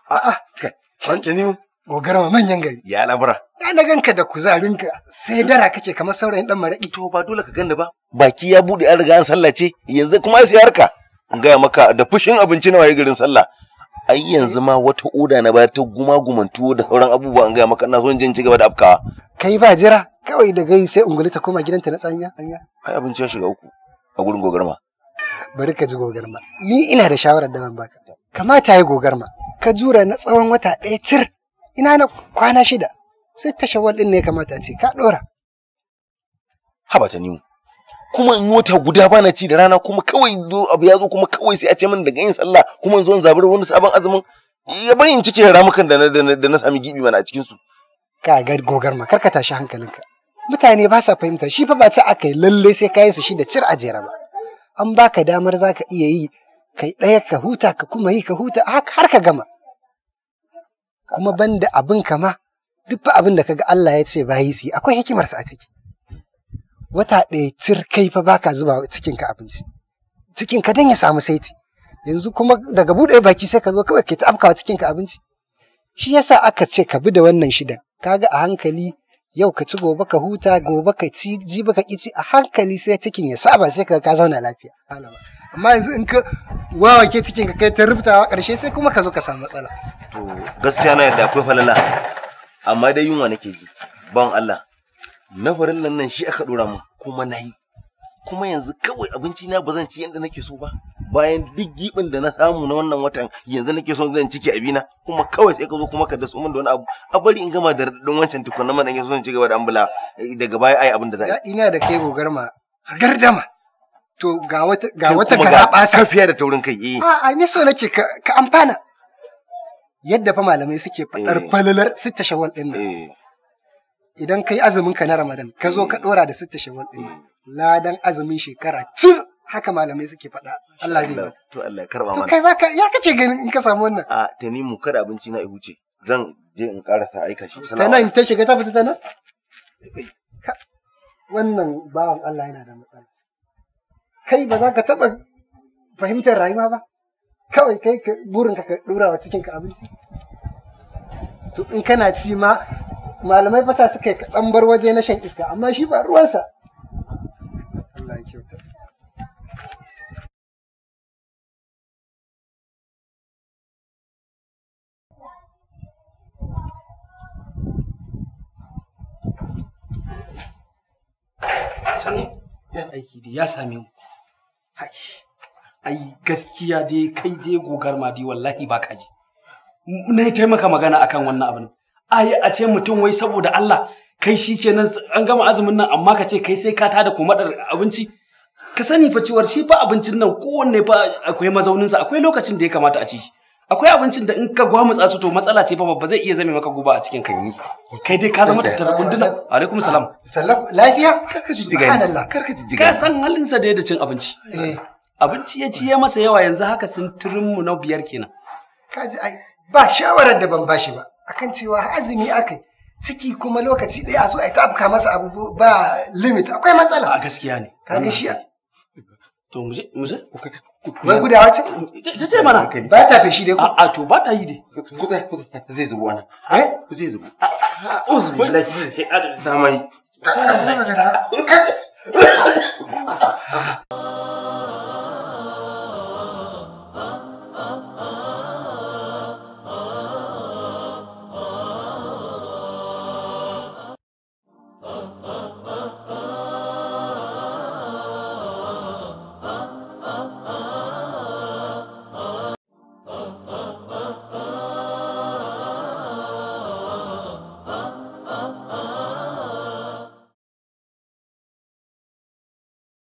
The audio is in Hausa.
A'a, kai, wanke ni mu. Gogarma manyan gari. Ya labura. Ya na ganka da kuzarinka sai dara kake kamar saurayin dan maraƙi. To ba dole ka ganni ba. Baki ya bude an riga an sallace, yanzu kuma sai harka. In gaya maka da fushin abinci na waye garin sallah. Ai yanzu ma wata oda na bayar ta guma-guman tuwo da sauran abubuwa an gaya maka ina son jin ci gaba da afkawa. Kai ba jira, kawai da gai sai ungulu ta koma gidanta na tsamiya. Ai abinci ya shiga uku a gurin gogarma. Bari ka ji gogarma. Ni ina da shawarar da zan baka. Kamata yi gogarma, ka jura na tsawon wata ɗaya cir. Ina na kwana 6 sai ta shawwal din ne kamata a ce ka dora. Haba ta nimu. Kuma in wata guda bana ci da rana kuma kawai zo abu ya zo kuma kawai sai a ce min daga yin sallah kuma in zo in zaburi wani sabon azumin ya bari in cike ramukan da na sami gibi mana a cikin su. Ka ga gogarma kar ka tashi hankalinka. Mutane ba sa fahimta shi fa ba ta akai lalle sai ka yi su 6 cir a jere ba. An baka damar zaka iya yi kai ɗaya ka huta ka kuma yi ka huta har ka gama. Kuma banda abin kama duk fa abin da kaga Allah ya ce bayi su yi akwai hikimarsa a ciki. Wata ɗaya cir kai fa baka zuba cikinka abinci. Cikinka don ya samu saiti. Yanzu kuma daga buɗe baki sai ka zo kawai ka ta afkawa cikinka abinci. Shi yasa aka ce ka bi da wannan 6. Kaga a hankali yau ka ci gobe ka huta gobe ka ci jibi ka ƙi ci a hankali sai cikin ya saba sai ka zauna lafiya. Amma yanzu in ka wawake cikinka kai ta rubutawa ƙarshe sai kuma ka zo ka samu matsala. To gaskiya na yadda akwai falala amma dai yunwa nake ji ban Allah. Na farillan nan shi aka dora mun kuma nayi. Kuma yanzu kawai abinci na bazan ci yanda nake so ba. Bayan duk gibin da na samu na wannan watan yanzu nake son zan ciki abina kuma kawai sai ka zo kuma ka daso min da wani abu. A bari in gama da radadin wancan tukunna man in so in ci gaba da ambula daga baya ai abin da za a yi. Ina da kai gogarma gardama. To ga wata garaba safiya da taurin kai eh. A'a ni so nake ka amfana. Yadda fa malamai suke faɗar falalar 6 shawwal ɗin nan. Idan kai azumin ka na Ramadan ka zo ka ɗora da 6 shawwal ɗin nan. Ladan azumin shekara cir haka malamai suke faɗa. Allah zai baka. To Allah ya karba mana. To kai baka ya kake ganin in ka samu wannan? A Tanimu kada abinci na ya huce. Zan je in karasa aika shi. Ta nan ta shiga ta fita ta nan? Wannan bawan Allah yana da matsala. Kai ba za ka taɓa fahimtar rayuwa ba. Kawai kai burinka ka ɗora wa cikinka abinci. To in kana ci ma malamai fasa suka yi kaɗan bar waje na shan iska amma shi ba ruwansa. Allah ya kyauta. Sani, aiki dai ya same mu. Ai gaskiya dai kai dai gogarma dai wallahi ba ka ji. Na yi taimaka magana akan wannan abin. Ai a ce mutum wai saboda Allah kai shikenan an gama azumin nan amma ka ce kai sai ka tada komadar abinci. Ka sani fa cewar shi fa abincin nan kowanne fa akwai mazauninsa akwai lokacin da ya kamata a ci shi. Akwai abincin da in ka gwamutsa su to matsala ce fa babba zai iya zame maka guba a cikin kai. Kai dai ka zama tattara kunduna. Alaikum salam. Sallam lafiya? Karka jijjiga ni. Karka jijjiga. Ka san halinsa da yadda cin abinci. Eh. Abinci ya ci ya masa yawa yanzu haka sun turin mu na 5 kenan. Kaji ai ba shawarar da ban bashi ba akan cewa azumi akai ciki kuma lokaci ɗaya a zo a ta afka masa abu ba limit akwai matsala. A gaskiya ne. Kaga shi To muje muje. Wai gudawa ce? Ta ce mana. Ba ta feshi dai ko? A'a to ba ta yi dai. Zai zubo ana. Eh? Zai zubo. Uzu billahi. Ta mai.